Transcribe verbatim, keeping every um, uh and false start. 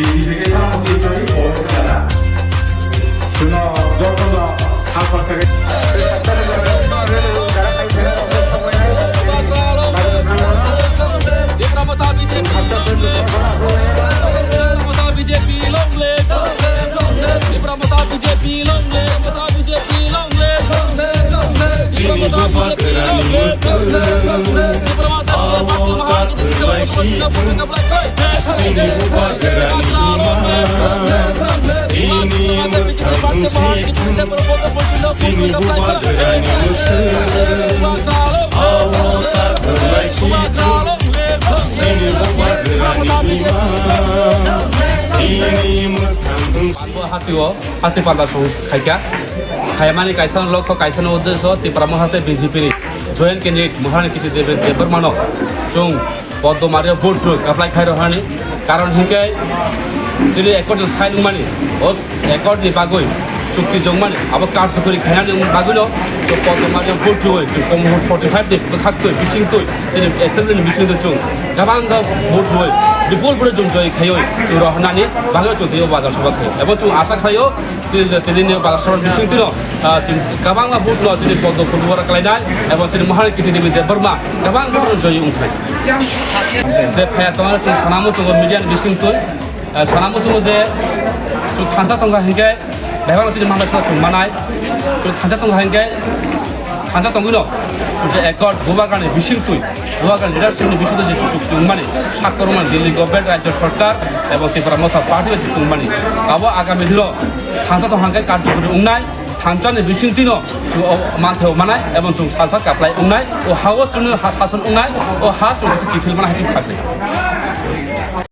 Tipra Motha B J P long live! Tipra Motha B J P long live! Tipra Motha B J P long live! Motha B J P long live! Tipra Motha B J P long live! Tipra Motha B J P long live! Chini bubagra ni mwkhang, chini bubagra ni imang, ini mwkhang si, chini bubagra ni mwkhang, awo tak belai si, chini bubagra ni imang, ini mwkhang si. Bo hatio, hati panda song khaika. Khaimani kaisa lokho, kaisa no uddesho, Tipra Motha tei B J P ni joint candidate Maharani Kirti Dev Debbarma no chwng Poddo Mario vote rw kaplai khai rw hani. Karon hinkhe chini accord sign wngmani, o accord ni bagwi chukti jongmani, abo karjokori khainani bagwino chwng Poddo Mario vote rw, chwng Komol forty five ni bwkhak twi, bising twi, chini assembly ni bising twi chwng kwbangkha vote rw, bipul vote chwng joy khaiwi chwng rohornani bagwi chwng twibo bazar sabha khaio. Ebo chwng asa khaio, Chini, chini ni bazar sabha bising tino, ah, chini kwbangma vote no chini Poddo Phulwara kalainai, ebo chini Maharani Kirti Devi Debbarma kwbang vote no joy wngkha. Je phaya tongo chini sana muchungo media ni bising twi, ah, sana muchungo je chwng thansa tongkha hinkhe bebak chini manbai sano chwng manai, chwng thansa tongkha hinkhe thansa tongwino je accord bubagrani bising twi, bubagrani leadership ni bising twi je chukti wngmani, sakkormani Delhi government, rajya sarkar ebo Tipra Motha party bai chukti wngmani. Abo agami dino thansa tong hangkhe karjokori wngnai, thansa ni bising twi no chwng o manthai o manai, ebo chwng salsa kaplai wngnai, o ha o chwng ha sason wngnai, o ha chwng kisa kiphil manai hai chwng khaklai.